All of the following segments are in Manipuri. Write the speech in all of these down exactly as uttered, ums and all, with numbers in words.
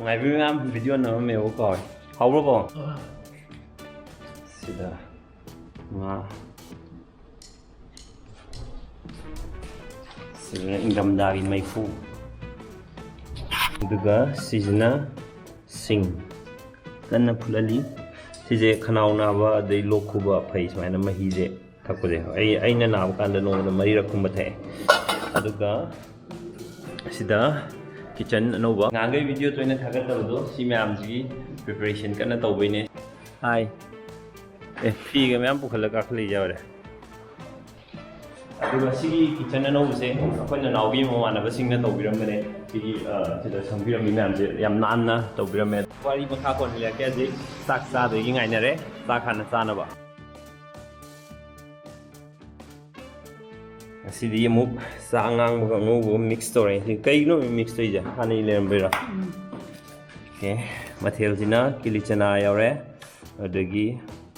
ꯉꯥꯏꯕꯤꯌꯨ ꯃꯌꯥꯝ, ꯚꯤꯗꯤꯑꯣ ꯅꯝꯃꯝꯃꯦꯕꯀꯣ꯫ ꯍꯥꯎꯔꯕꯣ? ꯁꯤꯗ ꯉꯥ꯫ ꯁꯤꯗꯅ ꯏꯪꯊꯝꯊꯥꯒꯤ ꯃꯩꯐꯨ꯫ ꯑꯗꯨꯒ ꯁꯤꯁꯤꯅ ꯁꯤꯡ꯫ ꯀꯟꯅ ꯐꯨꯠꯍꯜꯂꯤ꯫ ꯁꯤꯁꯦ ꯈꯅꯥꯎ ꯅꯥꯕ ꯑꯗꯩ ꯂꯣꯛ ꯈꯨꯕ ꯐꯩ ꯁꯨꯃꯥꯏꯅ ꯃꯍꯤꯁꯦ ꯊꯛꯄꯁꯦ꯫ ꯑꯩ, ꯑꯩꯅ ꯅꯥꯕ ꯀꯥꯟꯗ ꯅꯣꯡꯃꯗ ꯃꯔꯤꯔꯛ ꯀꯨꯝꯕ ꯊꯛꯑꯦ꯫ ꯑꯗꯨꯒ ꯁꯤꯗ ꯀꯤꯠꯆꯟ ꯑꯅꯧꯕ꯫ ꯅꯍꯥꯟꯈꯩ ꯚꯤꯗꯤꯑꯣ ꯇꯣꯏꯅ ꯊꯥꯒꯠꯇꯕꯗꯣ ꯁꯤ ꯃꯌꯥꯝꯁꯤꯒꯤ ꯄ꯭ꯔꯤꯄꯦꯔꯦꯁꯟ ꯀꯟꯅ ꯇꯧꯕꯩꯅꯦ꯫ ꯍꯥꯏ꯫ ꯑꯦ, ꯐꯤꯒ ꯃꯌꯥꯝ ꯄꯨꯈꯠꯂꯒ ꯀꯥꯈꯠꯂꯛꯏꯁꯦ ꯌꯥꯎꯔꯦ꯫ ꯑꯗꯨꯒ ꯁꯤꯒꯤ ꯀꯤꯠꯆꯟ ꯑꯅꯧꯕꯁꯦ ꯑꯩꯈꯣꯏ ꯅꯅꯥꯎꯒꯤ ꯃꯃꯥꯟꯅꯕꯁꯤꯡꯅ ꯇꯧꯕꯤꯔꯝꯕꯅꯦ꯫ ꯁꯤꯒꯤ, ꯑ, ꯁꯤꯗ ꯁꯪꯕꯤꯔꯝꯃꯤ ꯃꯌꯥꯝꯁꯦ ꯌꯥꯝ ꯅꯥꯟꯅ ꯇꯧꯕꯤꯔꯝꯃꯦ꯫ ꯋꯥꯔꯤ ꯃꯈꯥ ꯀꯣꯟꯅ ꯂꯤꯔꯛꯀꯦ꯫ ꯍꯧꯖꯤꯛ ꯆꯥꯛ ꯆꯥꯗꯣꯏꯒꯤ ꯉꯥꯏꯅꯔꯦ꯫ ꯆꯥꯛ ꯍꯥꯟꯅ ꯆꯥꯅꯕ꯫ ꯉꯁꯤꯗꯤ ꯑꯃꯨꯛ ꯆꯥꯛ ꯑꯉꯥꯡꯕꯒ ꯑꯉꯧꯕꯒ ꯃꯤꯛꯁ ꯇꯧꯔꯦ꯫ ꯁꯤ ꯀꯩꯅꯣ ꯃꯤꯛꯁ ꯇꯧꯔꯤꯁꯦ? ꯍꯥꯟꯅꯒꯤ ꯂꯩꯔꯝꯕꯩꯔꯥ? ꯑꯣꯀꯦ, ꯃꯊꯦꯜꯁꯤꯅ ꯀꯤꯂꯤ ꯆꯅꯥ ꯌꯥꯎꯔꯦ, ꯑꯗꯒꯤ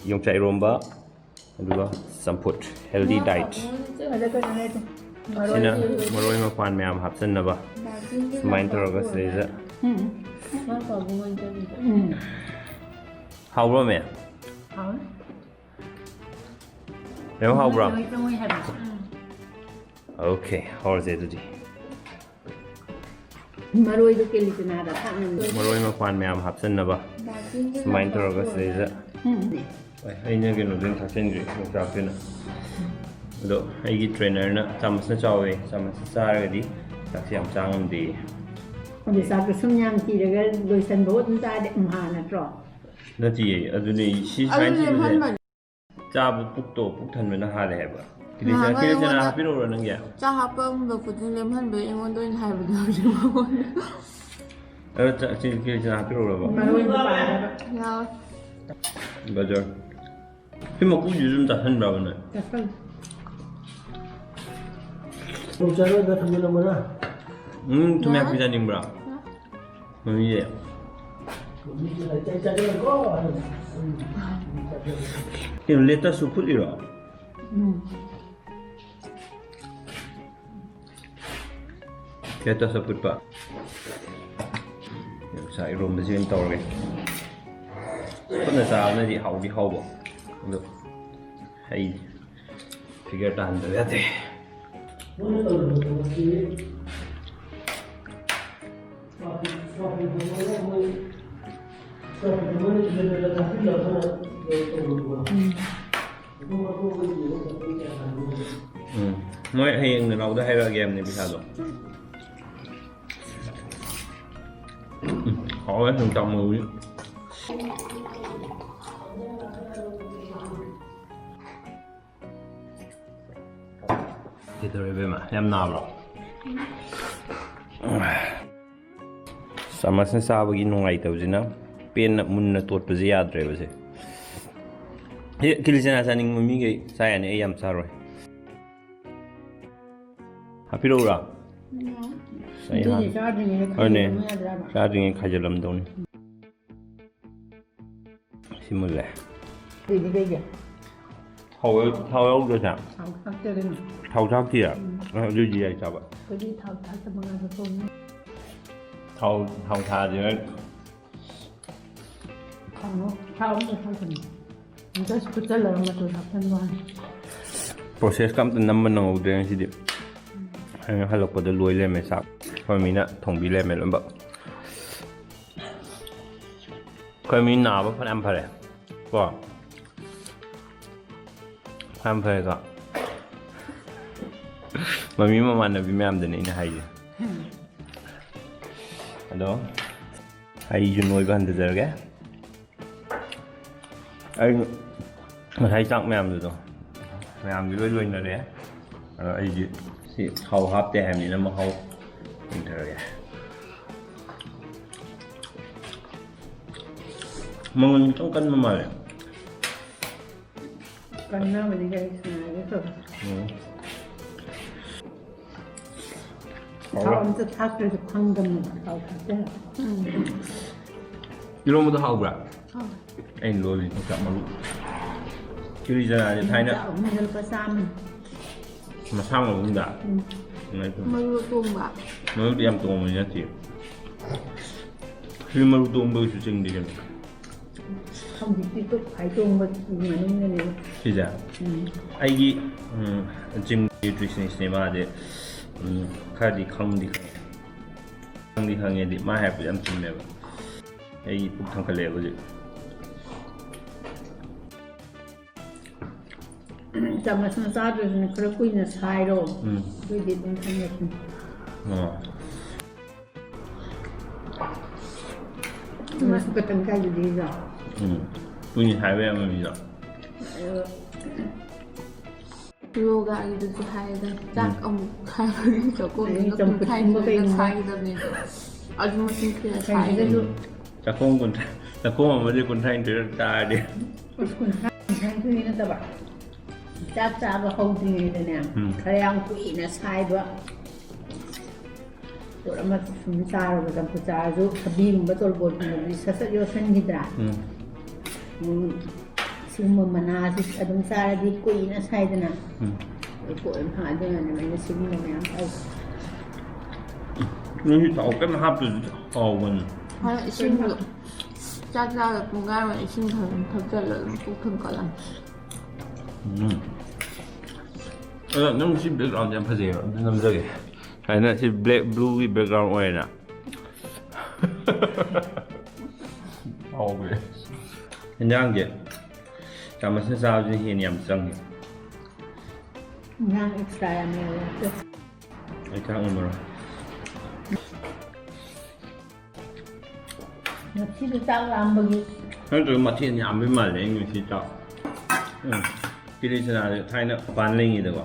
ꯌꯣꯡꯆꯥꯛ ꯏꯔꯣꯝꯕ, ꯑꯗꯨꯒ ꯆꯝꯐꯨꯠ, healthy diet꯫ ꯑꯗ ꯀꯩꯅꯣ ꯂꯩꯇꯦ꯫ ꯃꯔꯣꯏ ꯁꯤꯅ ꯂꯩꯇꯦ꯫ ꯃꯔꯣꯏ ꯃꯄꯥꯟ ꯃꯌꯥꯝ ꯍꯥꯞꯆꯟꯅꯕ꯫ ꯁꯨꯃꯥꯏꯅ ꯇꯧꯔꯒ ꯁꯤꯗꯩꯗ꯫ ꯎꯝ꯫ ꯎꯝ꯫ ꯍꯥꯎꯕ꯭ꯔꯣ, ꯃꯦ? ꯍꯥꯎꯋꯦ꯫ ꯌꯥꯝ ꯍꯥꯎꯕ꯭ꯔꯣ? ꯃꯔꯣꯏ ꯆꯪꯉꯣꯏ ꯍꯥꯏꯕ꯫ ꯎꯝ꯫ ꯑꯣꯀꯦ, ꯍꯧꯔꯁꯦ ꯑꯗꯨꯗꯤ꯫ ꯃꯔꯣꯏꯗꯣ ꯀꯦꯂꯤꯆꯅꯥꯗ ꯊꯥꯛꯅꯕ꯫ ꯃꯔꯣꯏ ꯃꯄꯥꯟ ꯃꯌꯥꯝ ꯍꯥꯞꯆꯟꯅꯕ꯫ ꯁꯨꯃꯥꯏꯅ ꯇꯧꯔꯒ ꯁꯤꯗꯩꯗ꯫ ꯎꯝ꯫ ꯍꯣꯏ, ꯑꯩꯅ ꯀꯩꯅꯣꯗ ꯑꯣꯏꯅ ꯊꯥꯛꯆꯟꯈ꯭ꯔꯦ, ꯌꯣꯡꯆꯥꯛꯇ ꯑꯣꯏꯅ꯫ ꯑꯗꯣ ꯑꯩꯒꯤ ꯇ꯭ꯔꯦꯅꯔꯅ ꯆꯥꯃꯁꯅ ꯆꯥꯎꯋꯦ, ꯆꯥꯃꯁꯅ ꯆꯥꯔꯒꯗꯤ ꯆꯥꯛꯁꯦ ꯌꯥꯝ ꯆꯥ ꯉꯝꯗꯦꯌꯦ꯫ ꯑꯗꯨ ꯆꯥꯛꯇꯣ ꯁꯨꯝ ꯌꯥꯝ ꯊꯤꯔꯒ ꯂꯣꯏꯁꯟꯕ ꯑꯗꯨꯝ ꯆꯥꯔꯗꯤ ꯎꯝ ꯍꯥ ꯅꯠꯇ꯭ꯔꯣ? ꯅꯠꯇꯤꯌꯦ, ꯑꯗꯨꯅꯦ ꯁꯤ ꯑꯗꯨ ꯁꯨꯃꯥꯏꯅ ꯊꯤꯕꯁꯦ꯫ ꯂꯦꯝꯍꯟꯕꯅꯦ꯫ ꯆꯥꯕ ꯄꯨꯛꯇꯣ ꯄꯨꯛ ꯊꯟꯕꯅ ꯍꯥꯜꯂꯦ ꯍꯥꯏꯕ꯫ ꯀꯤꯂꯤ ꯆꯅꯥ, ꯅꯍꯥꯟꯒꯩ ꯀꯤꯂꯤ ꯆꯅꯥ ꯑꯩꯉꯣꯟꯗ ꯍꯥꯞꯄꯤꯔꯛꯎꯔꯣ ꯅꯪꯒꯤ? ꯆꯥꯛ ꯍꯥꯞꯄ ꯉꯝꯗꯕ ꯈꯨꯗꯤꯡ ꯂꯦꯝꯍꯟꯕꯩ ꯑꯩꯉꯣꯟꯗ ꯑꯣꯏꯅ ꯍꯥꯏꯕꯗꯣ ꯍꯧꯖꯤꯛ ꯃꯉꯣꯟꯗ꯫ ꯑꯗꯣ ꯆ-, ꯆꯤ-, ꯀꯤꯂꯤ ꯆꯅꯥ ꯍꯥꯞꯄꯤꯔꯛꯎꯔꯕ? ꯃꯔꯣꯏ ꯃꯄꯥꯟ ꯍꯥꯏꯕ꯫ ꯌꯥꯎꯋꯦ꯫ ꯒꯖꯔ꯫ ꯁꯤ ꯃꯀꯨꯁꯤꯁꯨ ꯑꯗꯨꯝ ꯆꯥꯁꯟꯕ꯭ꯔꯕ ꯅꯣꯏ? ꯆꯥꯁꯜꯂꯦ꯫ ꯊꯨꯝ ꯆꯥꯔꯣꯏꯗ, ꯊꯨꯝꯖꯤꯜꯂꯝꯃꯣꯔꯥ? ꯎꯝ, ꯊꯨꯝ ꯌꯥꯛꯄꯤ ꯆꯥꯅꯤꯡꯕ꯭ꯔꯥ? ꯃꯃꯤꯁꯦ꯫ ꯀꯩꯅꯣ, ꯂꯦꯇꯁꯁꯨ ꯐꯨꯠꯂꯤꯔꯣ? ꯎꯝ꯫ ꯂꯦꯇꯁ ꯑꯐꯨꯠꯄ꯫ ꯌꯥꯝ ꯏꯔꯣꯝꯕꯁꯤ ꯑꯣꯏꯅ ꯇꯧꯔꯒꯦ꯫ ꯈꯨꯠꯅ ꯆꯥꯕꯅꯗꯤ ꯍꯥꯎꯗꯤ ꯍꯥꯎꯕ, ꯑꯗꯣ ꯍꯩ ꯐꯤꯒꯔ ꯇꯥꯍꯟꯗꯕ ꯌꯥꯗꯦ꯫ ꯎꯝ꯫ ꯃꯣꯏ ꯍꯌꯦꯡ ꯅꯅꯥꯎꯗ ꯍꯥꯏꯔꯛꯑꯒꯦ ꯍꯥꯏꯕꯅꯦ ꯄꯩꯁꯥꯗꯣ꯫ ꯎꯝ, ꯍꯥꯎꯋꯦ ꯌꯣꯡꯆꯥꯛ ꯃꯔꯨꯁꯤ꯫ ꯀꯩꯗꯧꯔꯦ ꯏꯕꯦꯝꯃ? ꯌꯥꯝ ꯅꯥꯕ꯭ꯔꯣ? ꯆꯥꯃꯁꯅ ꯆꯥꯕꯒꯤ ꯅꯨꯡꯉꯥꯏꯇꯕꯁꯤꯅ ꯄꯦꯟꯅ ꯃꯨꯟꯅ ꯇꯣꯠꯄꯁꯦ ꯌꯥꯗ꯭ꯔꯦꯕ ꯁꯦ꯫ ꯁꯤ ꯀꯤꯂꯤ ꯆꯅꯥ ꯆꯥꯅꯤꯡꯕ ꯃꯤꯈꯩ ꯆꯥ ꯌꯥꯅꯤ, ꯑꯩ ꯌꯥꯝ ꯆꯥꯔꯣꯏ꯫ ꯍꯥꯞꯄꯤꯔꯛꯎꯔꯥ? ꯎꯝ꯫ ꯑꯩ ꯑꯗꯨꯗꯤ ꯍꯥꯟ-, ꯆꯥꯗ꯭ꯔꯤꯉꯩꯗ ꯑꯗꯨꯅꯦ, ꯈꯥꯏꯖꯤꯜꯂꯝꯕ ꯌꯥꯗ꯭ꯔꯕ? ꯆꯥꯗ꯭ꯔꯤꯉꯩ ꯈꯥꯏꯖꯤꯜꯂꯝꯗꯧꯅꯤ꯫ ꯁꯤ ꯃꯨꯜꯂꯦ꯫ ꯑꯗꯨꯗꯤ ꯀꯩꯒꯤ? ꯊꯥꯎ ꯌꯥꯎ-, ꯊꯥꯎ ꯌꯥꯎꯗ꯭ꯔꯁꯦ? ꯊꯥꯎ ꯊꯥꯛꯇꯦ ꯀꯩꯅꯣ꯫ ꯊꯥꯎ ꯊꯥꯛꯇꯤꯌꯦ? ꯎꯝ꯫ ꯑ, ꯑꯗꯨꯏꯗꯤ ꯌꯥꯏ ꯆꯥꯕ꯫ ꯑꯩꯈꯣꯏꯗꯤ ꯊꯥꯎ ꯊꯥꯛꯇꯕ ꯉꯥꯛꯇ ꯊꯣꯡꯉꯤ꯫ ꯊꯥꯎ, ꯊꯥꯎ ꯊꯥꯛꯑꯗꯤ ꯍꯣꯔꯦꯟ ꯊꯥꯎ, ꯊꯥꯎ ꯑꯃ ꯊꯥꯛꯀꯅꯤ꯫ Just ꯐꯨꯠꯆꯜꯂꯒ ꯃꯆꯨ ꯍꯥꯞꯆꯟꯕ ꯋꯥꯅꯤ꯫ Process ꯀ ꯑꯝꯇ ꯅꯝꯕ ꯅꯪꯍꯧꯗ꯭ꯔꯦ ꯉꯁꯤꯗꯤ꯫ ꯎꯝ꯫ ꯑꯩꯅ ꯍꯜꯂꯛꯄꯗ ꯂꯣꯏ ꯂꯩꯔꯝꯃꯦ ꯆꯥꯛ꯫ ꯑꯩꯈꯣꯏ ꯃꯤꯅ ꯊꯣꯡꯕꯤ ꯂꯩꯔꯝꯃꯦ ꯂꯣꯏꯅꯃꯛ꯫ ꯑꯩꯈꯣꯏ ꯃꯤ ꯅꯥꯕ ꯐꯅꯌꯥꯝ ꯐꯔꯦ ꯀꯣ꯫ ꯐꯅꯌꯥꯝ ꯐꯔꯦꯀꯣ꯫ ꯃꯃꯤ ꯃꯃꯥꯟꯅꯕꯤ ꯃꯌꯥꯝꯗꯅꯦ ꯑꯩꯅ ꯍꯥꯏꯁꯦ꯫ ꯑꯗꯣ ꯑꯩꯁꯨ ꯅꯣꯏꯕ ꯍꯟꯊꯖꯔꯒꯦ꯫ ꯑꯩ ꯉꯁꯥꯏ ꯆꯥꯛ ꯃꯌꯥꯝꯗꯨꯗꯣ, ꯃꯌꯥꯝꯒꯤ ꯂꯣꯏ ꯂꯣꯏꯅꯔꯦ꯫ ꯑꯗꯣ ꯑꯩꯗꯤ ꯁꯤ ꯊꯥꯎ ꯍꯥꯞꯇꯦ ꯍꯥꯏꯕꯅꯤꯅ ꯃꯍꯥꯎ ꯌꯦꯡꯊꯔꯒꯦ꯫ ꯃꯉꯣꯟ ꯈꯤꯇꯪ ꯀꯟꯕ ꯃꯥꯜꯂꯦ꯫ ꯀꯟꯅꯕꯅꯤ ꯀꯩ ꯁꯥꯟꯅꯒꯦ ꯇꯧꯕ꯫ ꯎꯝ꯫ ꯊꯥꯎ ꯍꯥꯎꯔꯦ꯫ ꯑꯝꯇ ꯊꯥꯛꯇ꯭ꯔꯁꯨ ꯈꯪꯗꯕꯅꯦꯕ, ꯊꯥꯎ ꯊꯥꯛꯇꯦ ꯍꯥꯏꯕ꯫ ꯎꯝ꯫ ꯏꯔꯣꯝꯕꯗꯣ ꯍꯥꯎꯕ꯭ꯔꯥ? ꯍꯥꯎꯋꯦ꯫ ꯑꯩꯅ ꯂꯣꯜꯂꯤ ꯌꯣꯡꯆꯥꯛ ꯃꯔꯨ꯫ ꯀꯤꯂꯤ ꯆꯅꯥꯁꯦ ꯊꯥꯏꯅ ꯌꯣꯡꯆꯥꯛ ꯑꯍꯨꯝꯗ ꯂꯨꯄꯥ ꯆꯥꯝꯃ꯫ ꯃꯁꯥꯡ ꯑꯍꯨꯝꯗ? ꯎꯝ꯫ ꯏꯃꯥꯏ ꯄꯦꯝꯃ꯫ ꯃꯔꯨ ꯑꯇꯣꯡꯕ꯫ ꯃꯔꯨꯗꯤ ꯌꯥꯝ ꯇꯣꯡꯕ ꯅꯠꯇꯦ꯫ ꯃꯔꯨ ꯇꯣꯡꯕꯒꯤꯁꯨ ꯆꯤꯡꯗꯤ ꯀꯩꯅꯣ꯫ ꯍꯧꯖꯤꯛꯇꯤ ꯈ꯭ꯋꯥꯏ ꯇꯣꯡꯕ ꯃꯅꯨꯡꯗꯅꯦ꯫ ꯁꯤꯁꯦ ꯎꯝ꯫ ꯑꯩꯒꯤ ꯎꯝ, ꯖꯤꯝ ꯅ꯭ꯌꯨꯇ꯭ꯔꯤꯁꯅꯤꯁꯅꯦ ꯃꯥꯗꯤ꯫ ꯎꯝ, ꯈꯔꯗꯤ ꯈꯪꯗꯤ ꯈꯪꯉꯦ꯫ ꯈꯪꯗꯤ ꯈꯪꯉꯦꯗꯤ ꯃꯥ ꯍꯥꯏꯔꯛꯄꯗꯤ ꯌꯥꯝ ꯆꯨꯝꯃꯦꯕ꯫ ꯑꯩꯒꯤ ꯄꯨꯛ ꯊꯟꯒꯠꯂꯛꯑꯦꯕ ꯍꯧꯖꯤꯛ꯫ ꯆꯥꯃꯁꯅ ꯆꯥꯗ꯭ꯔꯁꯨꯅꯦ, ꯈꯔ ꯀꯨꯏꯅ ꯁꯥꯏꯔꯣ꯫ ꯎꯝ꯫ ꯑꯗꯨꯏꯗꯤ ꯑꯗꯨꯝ ꯊꯟꯒꯠꯄꯅꯤ꯫ ꯑꯣ꯫ ꯆꯥꯃꯁ ꯈꯛꯇꯪ ꯀꯥꯏꯗꯨꯗꯤꯗꯣ꯫ ꯎꯝ꯫ ꯀꯨꯏꯅ ꯁꯥꯏꯕ ꯌꯥꯕ ꯃꯤꯗꯣ꯫ ꯌꯣꯒꯥꯒꯤꯗꯨꯁꯨ ꯍꯥꯏꯔꯦꯗ, ꯆꯥꯛ ꯑꯃꯨꯛ ꯈꯥꯏꯕꯒꯤ ꯆꯥꯛꯈꯨꯝꯗꯨꯅ ꯆꯝꯐꯨꯠ ꯄꯨꯡꯈꯥꯏ ꯀꯨꯝꯕ ꯂꯣꯏꯅ ꯀꯩꯒꯨꯝꯕ꯫ ꯁꯥꯏꯒꯗꯕꯅꯦ꯫ ꯑꯗꯨ ꯃꯁꯤꯡ ꯊꯤꯔ ꯁꯥꯏ꯫ ꯀꯩꯁꯤꯗꯁꯨ ꯆꯥꯛꯈꯣꯝ ꯀꯨꯟꯊ꯭ꯔꯥ, ꯆꯥꯛꯈꯣꯝ ꯑꯃꯗꯤ ꯀꯨꯟꯊ꯭ꯔꯥꯅꯤꯊꯣꯏꯔꯛ ꯆꯥꯔꯗꯤ꯫ ꯑꯁ, ꯀꯨꯟꯊ꯭ꯔꯥ ꯀꯨꯟꯊ꯭ꯔꯥꯅꯤꯊꯣꯏ ꯅꯠꯇꯕ, ꯆꯥꯛ ꯆꯥꯕ ꯍꯧꯗ꯭ꯔꯤꯉꯩꯗꯅꯦ, ꯎꯝ꯫ ꯈꯔ ꯌꯥꯝ ꯀꯨꯏꯅ ꯁꯥꯏꯕ꯫ ꯄꯣꯠ ꯑꯃ ꯁꯨꯝ ꯆꯥꯔꯕ, ꯆꯝꯐꯨꯠ ꯆꯥꯔꯁꯨ, ꯊꯕꯤꯒꯨꯝꯕ ꯇꯣꯔꯕꯣꯠꯀꯨꯝꯕꯗꯨꯗꯤ ꯁꯠ ꯁꯠ ꯌꯣꯠꯁꯟꯈꯤꯗ꯭ꯔꯥ? ꯎꯝ꯫ ꯎꯝ, ꯁꯤꯒꯨꯝꯕ ꯃꯅꯥꯁꯤ ꯑꯗꯨꯝ ꯆꯥꯔꯗꯤ ꯀꯨꯏꯅ ꯁꯥꯏꯗꯅ꯫ ꯎꯝ꯫ ꯑꯗꯨ ꯄꯣꯠ ꯑꯗꯨꯝ ꯍꯥ-, ꯑꯗꯨꯅꯅꯦ ꯑꯩꯅ ꯁꯤꯒꯨꯝꯕ ꯃꯌꯥꯝ ꯇꯧ꯫ ꯅꯣꯏꯁꯨ ꯊꯥꯎ ꯀꯩꯝ ꯍꯥꯞꯇ꯭ꯔꯁꯨ ꯍꯥꯎꯕꯅꯤ꯫ ꯍꯣꯏ, ꯏꯁꯤꯡꯗꯣ ꯆꯥꯛ ꯆꯥꯕ ꯄꯨꯡꯈꯥꯏ ꯑꯃ ꯏꯁꯤꯡ ꯈꯔ ꯑꯗꯨꯝ ꯊꯛꯆꯜꯂ ꯑꯗꯨꯝ ꯄꯨꯛ ꯊꯟꯒꯠꯂꯅꯤ꯫ ꯎꯝ꯫ ꯑꯗꯣ ꯅꯪ ꯁꯤ background ꯌꯥꯝ ꯐꯖꯩꯌꯦꯕ, ꯑꯝꯇ ꯅꯝꯖꯒꯦ꯫ ꯁꯨꯃꯥꯏꯅ ꯁꯤ black, blue ꯒꯤ background ꯑꯣꯏꯔꯦꯅ꯫ ꯍꯥꯎꯈ꯭ꯔꯦ꯫ ꯏꯟꯖꯥꯡꯁꯦ ꯆꯥꯃꯁꯅ ꯆꯥꯕꯁꯤꯅ ꯍꯦꯟꯅ ꯌꯥꯝ ꯆꯪꯉꯦ꯫ ꯏꯟꯖꯥꯡ extra ꯌꯥꯝ ꯌꯥꯎꯋꯦ꯫ ꯑꯩ ꯆꯥꯛ ꯉꯝꯃꯔꯣꯏ꯫ ꯉꯁꯤꯗꯤ ꯆꯥꯛ ꯂꯥꯝꯕꯒꯤ꯫ ꯅꯠꯇ꯭ꯔꯒ ꯃꯊꯦꯜ ꯌꯥꯝꯕꯩ ꯃꯥꯜꯂꯦ ꯑꯩ ꯉꯁꯤ ꯆꯥꯛ꯫ ꯎꯝ꯫ ꯀꯤꯂꯤ ꯆꯅꯥꯁꯦ ꯊꯥꯏꯅ ꯃꯄꯥꯟ ꯂꯩꯉꯩꯗꯀꯣ,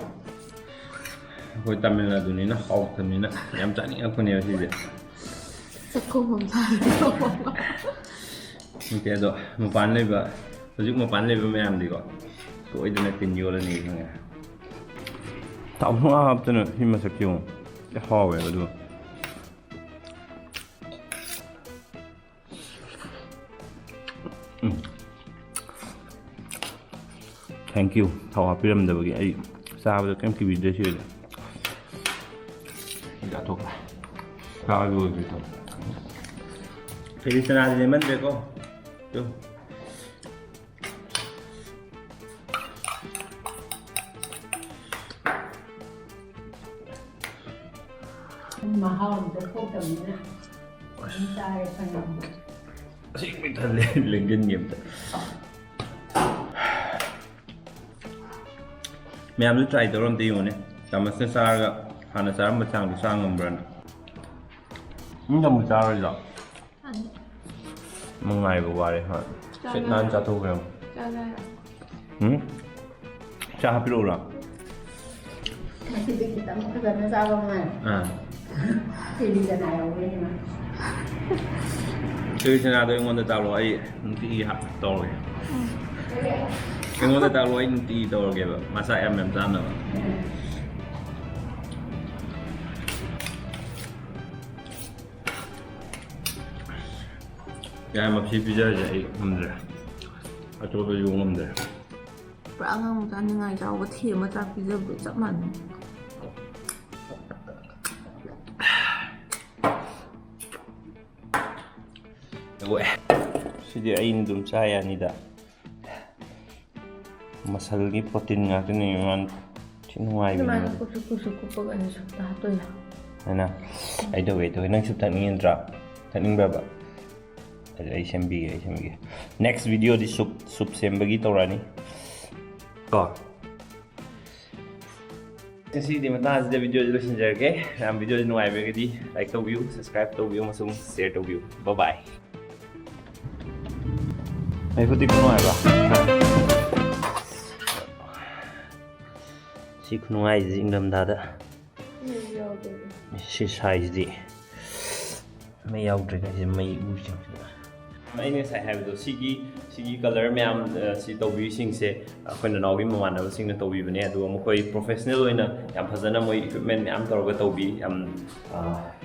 ꯑꯩꯈꯣꯏ ꯇꯥꯃꯤꯜ ꯅꯥꯗꯨꯅꯤꯅ ꯍꯥꯎꯇꯕꯅꯤꯅ ꯌꯥꯝ ꯆꯥꯅꯤꯡꯉꯛꯄꯅꯦꯕ ꯁꯤꯁꯦ꯫ ꯆꯥꯛꯈꯨꯝ ꯑꯃ ꯁꯥꯔꯦ꯫ ꯅꯠꯇꯦ, ꯑꯗꯣ ꯃꯄꯥꯟ ꯂꯩꯕ, ꯍꯧꯖꯤꯛ ꯃꯄꯥꯟ ꯂꯩꯕ ꯃꯌꯥꯝꯗꯤꯀꯣ, ꯁꯣꯏꯗꯅ ꯇꯤꯟ ꯌꯣꯠꯂꯅꯤ ꯈꯪꯉꯦ꯫ ꯊꯥꯎ ꯁꯨꯡꯍꯥꯞ ꯍꯥꯞꯇꯅ ꯁꯤ ꯃꯁꯛꯁꯦ ꯌꯦꯡꯉꯨ꯫ ꯁꯤ ꯍꯥꯎꯋꯦꯕ ꯑꯗꯨꯒ꯫ ꯎꯝ꯫ Thank you꯫ ꯊꯥꯎ ꯍꯥꯞꯄꯤꯔꯝꯗꯕꯒꯤ ꯑꯩ ꯆꯥꯕꯗ ꯀꯩꯝ ꯀꯤꯕꯤꯗ꯭ꯔꯦ ꯁꯤ ꯑꯣꯏꯅ꯫ ꯑꯩ ꯆꯥꯊꯣꯛꯈ꯭ꯔꯦ꯫ ꯆꯥꯕ ꯂꯣꯏꯈ꯭ꯔꯦ ꯇꯧ꯫ ꯀꯦꯂꯤ ꯆꯅꯥꯗꯤ ꯂꯦꯝꯃꯟꯗ꯭ꯔꯦꯀꯣ꯫ ꯇꯨ꯫ ꯃꯍꯥꯎ ꯑꯝꯇ ꯊꯣꯛꯇꯕꯅꯤꯅ ꯑꯗꯨꯝ ꯆꯥꯔꯦ ꯈꯪꯉꯦ꯫ ꯑꯁꯦꯡꯕꯩ ꯊꯜꯂꯦ꯫ ꯂꯦꯡꯖꯟꯒꯦ ꯑꯝꯇ꯫ ꯃꯌꯥꯝꯁꯨ try ꯇꯧꯔ ꯑꯝꯇ ꯌꯦꯡꯉꯨꯅꯦ꯫ ꯆꯥꯃꯁꯅ ꯆꯥꯔꯒ ꯍꯥꯟꯅ ꯆꯥꯔꯝꯕ ꯆꯥꯡꯗꯣ ꯆꯥ ꯉꯝꯕ꯭ꯔꯅ꯫ ꯅꯪ ꯑꯃꯨꯛ ꯆꯥꯔꯣꯏꯗ꯭ꯔꯣ? ꯆꯥꯅꯤ꯫ ꯅꯨꯡꯉꯥꯏꯕ ꯋꯥꯔꯦ ꯍꯣꯏ꯫ ꯁꯤꯠ ꯅꯥꯟ ꯆꯥꯊꯣꯛꯈ꯭ꯔꯦ꯫ ꯆꯥꯅꯤ꯫ ꯎꯝ? ꯆꯥ ꯍꯥꯞꯄꯤꯔꯛꯎꯔꯣ? ꯉꯁꯤꯗꯤ ꯈꯤꯇꯪ ꯐꯖꯅ ꯆꯥꯕ ꯃꯥꯜꯂꯦ꯫ ꯑꯥ꯫ ꯀꯦꯂꯤ ꯆꯅꯥ ꯌꯥꯎꯕꯅꯤꯅ꯫ ꯀꯦꯂꯤ ꯆꯅꯥꯗꯣ ꯑꯩꯉꯣꯟꯗ ꯇꯥꯛꯂꯣ, ꯑꯩ ꯅꯨꯡꯇꯤꯒꯤ ꯍꯥꯞ-, ꯇꯧꯔꯒꯦ꯫ ꯑꯩꯉꯣꯟꯗ ꯇꯥꯛꯂꯣ, ꯑꯩ ꯅꯨꯡꯇꯤꯒꯤ ꯇꯧꯔꯒꯦꯕ, ꯃꯆꯥ ꯌꯥꯝ ꯌꯥꯝ ꯆꯥꯅꯕ꯫ ꯌꯥꯏ, ꯃꯁꯤ ꯄꯤꯖꯔꯤꯁꯦ ꯑꯩ ꯉꯝꯗ꯭ꯔꯦ꯫ ꯑꯇꯣꯞꯄ ꯌꯣ ꯉꯝꯗ꯭ꯔꯦ꯫ ꯄꯨꯔꯥ ꯑꯉꯥꯡ ꯃꯆꯥ ꯅꯤꯡꯉꯥꯏ ꯆꯥꯎꯕ ꯊꯦꯝꯃ ꯆꯥꯛ ꯄꯤꯖꯕꯗꯣ ꯆꯞ ꯃꯥꯟꯅꯩ꯫ ꯂꯣꯏꯔꯦ꯫ ꯁꯤꯗꯤ ꯑꯩꯅ ꯑꯗꯨꯝ ꯆꯥ ꯌꯥꯅꯤꯗ꯫ ꯃꯁꯜꯒꯤ protein ꯉꯥꯛꯇꯅꯦ ꯃꯥꯅ ꯊꯤ ꯅꯨꯡꯉꯥꯏꯕꯅꯦ꯫ ꯑꯗꯨꯃꯥꯏꯅ ꯀꯨꯞꯁꯨ ꯀꯨꯞꯁꯨ ꯀꯨꯞꯄꯒ ꯑꯩꯅ ꯁꯨꯞꯇ ꯍꯥꯞꯇꯣꯏꯅꯦ꯫ ꯍꯥꯏꯅ ꯑꯩ ꯇꯧꯒꯦ, ꯑꯩ ꯇꯧꯒꯦ꯫ ꯅꯪ ꯁꯨꯞ ꯊꯛꯅꯤꯡꯉꯤ ꯅꯠꯇ꯭ꯔꯥ? ꯊꯛꯅꯤꯡꯕ꯭ꯔꯕ? ꯑꯗꯨ ꯑꯩ ꯁꯦꯝꯕꯤꯒꯦ, ꯑꯩ ꯁꯦꯝꯕꯤꯒꯦ꯫ Next videoꯗꯤ ꯁꯨꯞ, ꯁꯨꯞ ꯁꯦꯝꯕꯒꯤ ꯇꯧꯔꯛꯑꯅꯤ ꯀꯣ꯫ ꯉꯁꯤꯒꯤꯗꯤ ꯃꯇꯥꯡ ꯑꯁꯤꯗ videoꯁꯤ ꯂꯣꯏꯁꯤꯟꯖꯔꯒꯦ꯫ ꯃꯌꯥꯝ videoꯁꯤ ꯅꯨꯡꯉꯥꯏꯕꯤꯔꯒꯗꯤ like ꯇꯧꯕꯤꯌꯨ, subscribe ꯇꯧꯕꯤꯌꯨ ꯑꯃꯁꯨꯡ share ꯇꯧꯕꯤꯌꯨ꯫ Bye bye꯫ ꯑꯩ ꯍꯧꯖꯤꯛ ꯅꯨꯡꯉꯥꯏꯕ꯫ ꯁꯤ ꯈꯨꯅꯨꯡꯉꯥꯏꯁꯤꯗꯤ ꯏꯪꯊꯝꯊꯥꯗ꯫ ꯁꯤ sizeꯗꯤ꯫ ꯃꯩ ꯌꯥꯎꯗ꯭ꯔꯦ ꯀꯥꯏꯁꯦ, ꯃꯩ ꯎ ꯆꯪꯗꯅ꯫ ꯑꯩꯅ ꯉꯁꯥꯏ ꯍꯥꯏꯕꯗꯣ, ꯁꯤꯒꯤ, ꯁꯤꯒꯤ colour ꯃꯌꯥꯝ, ꯑ, ꯁꯤ ꯇꯧꯕꯤꯔꯤꯁꯤꯡꯁꯦ ꯑꯩꯈꯣꯏ ꯅꯅꯥꯎꯒꯤ ꯃꯃꯥꯟꯅꯕꯁꯤꯡꯅ ꯇꯧꯕꯤꯕꯅꯦ꯫ ꯑꯗꯨꯒ ꯃꯈꯣꯏ professional ꯑꯣꯏꯅ ꯌꯥꯝ ꯐꯖꯅ ꯃꯣꯏ equipment ꯃꯌꯥꯝ ꯇꯧꯔꯒ ꯇꯧꯕꯤ꯫ ꯌꯥꯝ, ꯑ,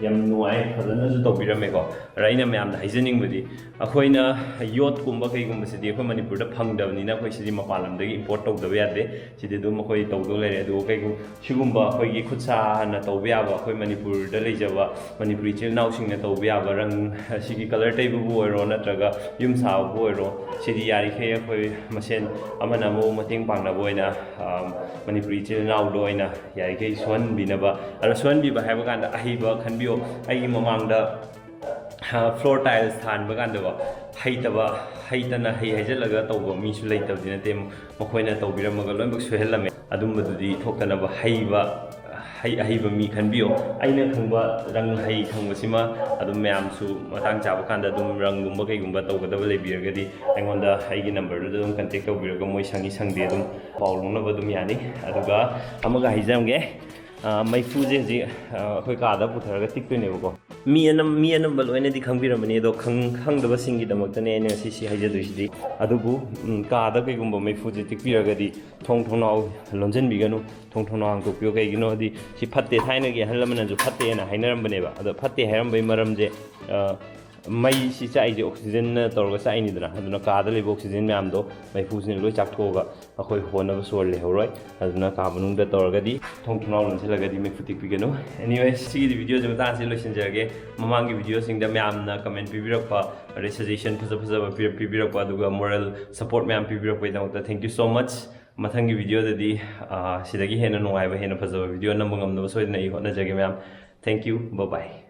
ꯌꯥꯝ ꯅꯨꯡꯉꯥꯏ, ꯐꯖꯅꯁꯨ ꯇꯧꯕꯤꯔꯝꯃꯦꯀꯣ꯫ ꯑꯗ ꯑꯩꯅ ꯃꯌꯥꯝꯗ ꯍꯥꯏꯖꯅꯤꯡꯕꯗꯤ, ꯑꯩꯈꯣꯏꯅ ꯌꯣꯠꯀꯨꯝꯕ ꯀꯩꯒꯨꯝꯕꯁꯤꯗꯤ ꯑꯩꯈꯣꯏ ꯃꯅꯤꯄꯨꯔꯗ ꯐꯪꯗꯕꯅꯤꯅ ꯑꯩꯈꯣꯏ ꯁꯤꯗꯤ ꯃꯄꯥꯟ ꯂꯝꯗꯒꯤ import ꯇꯧꯗꯕ ꯌꯥꯗꯦ꯫ ꯁꯤꯗꯤ ꯑꯗꯨꯝ ꯑꯩꯈꯣꯏ ꯇꯧꯗꯧ ꯂꯩꯔꯦ꯫ ꯑꯗꯨꯒ ꯀꯩꯒꯨꯝ-, ꯁꯤꯒꯨꯝꯕ ꯑꯩꯈꯣꯏꯒꯤ ꯈꯨꯠ ꯁꯥꯅ ꯇꯧꯕ ꯌꯥꯕ, ꯑꯩꯈꯣꯏ ꯃꯅꯤꯄꯨꯔꯗ ꯂꯩꯖꯕ ꯃꯅꯤꯄꯨꯔꯤ ꯏꯆꯤꯜ ꯏꯅꯥꯎꯁꯤꯡꯅ ꯇꯧꯕ ꯌꯥꯕ, ꯔꯪ, ꯑꯁꯤꯒꯤ colour ꯇꯩꯕꯕꯨ ꯑꯣꯏꯔꯣ ꯅꯠꯇ꯭ꯔꯒ ꯌꯨꯝ ꯁꯥꯕꯕꯨ ꯑꯣꯏꯔꯣ, ꯁꯤꯗꯤ ꯌꯥꯔꯤꯈꯩ ꯑꯩꯈꯣꯏ ꯃꯁꯦꯟ ꯑꯃꯅ ꯑꯃꯕꯨ ꯃꯇꯦꯡ ꯄꯥꯡꯅꯕ ꯑꯣꯏꯅ, ꯑ, ꯃꯅꯤꯄꯨꯔꯤ ꯏꯆꯤꯜ ꯏꯅꯥꯎꯗ ꯑꯣꯏꯅ ꯌꯥꯔꯤꯈꯩ ꯁꯨꯍꯟꯕꯤꯅꯕ꯫ ꯑꯗꯣ ꯁꯨꯍꯟꯕꯤꯕ ꯍꯥꯏꯕ ꯀꯥꯟꯗ ꯑꯍꯩꯕ ꯈꯟꯕꯤꯌꯣ꯫ ꯑꯩꯒꯤ ꯃꯃꯥꯡꯗ, ꯑ, floor tiles ꯊꯥꯟꯕ ꯀꯥꯟꯗꯀꯣ, ꯍꯩꯇꯕ, ꯍꯩꯇꯅ ꯍꯩ ꯍꯥꯏꯖꯤꯜꯂꯒ ꯇꯧꯕ ꯃꯤꯁꯨ ꯂꯩꯇꯕꯗꯤ ꯅꯠꯇꯦ꯫ ꯃꯈꯣꯏꯅ ꯇꯧꯕꯤꯔꯝꯃꯒ ꯂꯣꯏꯅꯃꯛ ꯁꯣꯏꯍꯜꯂꯝꯃꯦ꯫ ꯑꯗꯨꯝꯕꯗꯨꯗꯤ ꯊꯣꯛꯇꯅꯕ ꯍꯩꯕ, ꯍꯩ-, ꯑꯍꯩꯕ ꯃꯤ ꯈꯟꯕꯤꯌꯣ꯫ ꯑꯩꯅ ꯈꯪꯕ ꯔꯪ ꯍꯩ ꯈꯪꯕꯁꯤꯃ ꯑꯗꯨꯝ ꯃꯌꯥꯝꯁꯨ ꯃꯇꯥꯡ ꯆꯥꯕ ꯀꯥꯟꯗ ꯑꯗꯨꯝ ꯔꯪꯒꯨꯝꯕ ꯀꯩꯒꯨꯝꯕ ꯇꯧꯒꯗꯕ ꯂꯩꯕꯤꯔꯒꯗꯤ ꯑꯩꯉꯣꯟꯗ ꯑꯩꯒꯤ number ꯗꯨꯗ ꯑꯗꯨꯝ contact ꯇꯧꯕꯤꯔꯒ ꯃꯣꯏ ꯁꯪꯉꯤ ꯁꯪꯗꯦ ꯑꯗꯨꯝ ꯄꯥꯎ ꯂꯧꯅꯕ ꯑꯗꯨꯝ ꯌꯥꯅꯤ꯫ ꯑꯗꯨꯒ ꯑꯃꯒ ꯍꯥꯏꯖꯔꯝꯒꯦ, ꯑ, ꯃꯩꯐꯨꯁꯦ ꯍꯧꯖꯤꯛ, ꯑ, ꯑꯩꯈꯣꯏ ꯀꯥꯗ ꯄꯨꯊꯔꯒ ꯇꯤꯛꯇꯣꯏꯅꯦꯕꯀꯣ꯫ ꯃꯤ ꯑꯅꯝ-, ꯃꯤ ꯑꯅꯝꯕ ꯂꯣꯏꯅꯗꯤ ꯈꯪꯕꯤꯔꯝꯃꯅꯤ, ꯑꯗꯣ ꯈꯪ-, ꯈꯪꯗꯕꯁꯤꯡꯒꯤꯗꯃꯛꯇꯅꯦ ꯑꯩꯅ ꯉꯁꯤ ꯁꯤ ꯍꯥꯏꯖꯗꯣꯏꯁꯤꯗꯤ꯫ ꯑꯗꯨꯕꯨ, ꯎꯝ, ꯀꯥꯗ ꯀꯩꯒꯨꯝꯕ ꯃꯩꯐꯨꯁꯦ ꯇꯤꯛꯄꯤꯔꯒꯗꯤ ꯊꯣꯡ ꯊꯣꯡꯅꯥꯎ ꯂꯣꯟꯁꯤꯟꯕꯤꯒꯅꯨ, ꯊꯣꯡ ꯊꯣꯡꯅꯥꯎ ꯍꯥꯡꯗꯣꯛꯄꯤꯌꯨ꯫ ꯀꯩꯒꯤꯅꯣꯗꯤ ꯁꯤ ꯐꯠꯇꯦ, ꯊꯥꯏꯅꯒꯤ ꯑꯍꯜ ꯂꯃꯟꯅꯁꯨ ꯐꯠꯇꯦꯅ ꯍꯥꯏꯅꯔꯝꯕꯅꯦꯕ꯫ ꯑꯗꯣ ꯐꯠꯇꯦ ꯍꯥꯏꯔꯝꯕꯩ ꯃꯔꯝꯁꯦ, ꯑ, ꯃꯩꯁꯤ ꯆꯥꯛꯏꯁꯦ oxygen ꯅ ꯇꯧꯔꯒ ꯆꯥꯛꯏꯅꯤꯗꯅ, ꯑꯗꯨꯅ ꯀꯥꯗ ꯂꯩꯕ oxygen ꯃꯌꯥꯝꯗꯣ ꯃꯩꯐꯨꯁꯤꯅ ꯂꯣꯏ ꯆꯥꯛꯊꯣꯛꯑꯒ ꯑꯩꯈꯣꯏ ꯍꯣꯟꯅꯕ ꯁꯣꯔ ꯂꯩꯍꯧꯔꯣꯏ꯫ ꯑꯗꯨꯅ ꯀꯥ ꯃꯅꯨꯡꯗ ꯇꯧꯔꯒꯗꯤ ꯊꯣꯡ ꯊꯣꯡꯅꯥꯎ ꯂꯣꯟꯁꯤꯜꯂꯒꯗꯤ ꯃꯩꯐꯨ ꯇꯤꯛꯄꯤꯒꯅꯨ꯫ Anyway, ꯁꯤꯒꯤꯗꯤ video ꯁꯦ ꯃꯇꯥꯡꯁꯤ ꯂꯣꯏꯁꯤꯟꯖꯔꯒꯦ꯫ ꯃꯃꯥꯡꯒꯤ video ꯁꯤꯡꯗ ꯃꯌꯥꯝꯅ comment ꯄꯤꯕꯤꯔꯛꯄ, ꯑꯗꯩ suggestion ꯐꯖ ꯐꯖꯕ ꯄꯤ-, ꯄꯤꯕꯤꯔꯛꯄ, ꯑꯗꯨꯒ moral support ꯃꯌꯥꯝ ꯄꯤꯕꯤꯔꯛꯄꯒꯤꯗꯃꯛꯇ thank you so much꯫ ꯃꯊꯪꯒꯤ video ꯗꯗꯤ, ꯑ, ꯁꯤꯗꯒꯤ ꯍꯦꯟꯅ ꯅꯨꯡꯉꯥꯏꯕ, ꯍꯦꯟꯅ ꯐꯖꯕ video ꯅꯝꯕ ꯉꯝꯅꯕ ꯁꯣꯏꯗꯅ ꯑꯩ ꯍꯣꯠꯅꯖꯒꯦ ꯃꯌꯥꯝ꯫ Thank you, bye bye꯫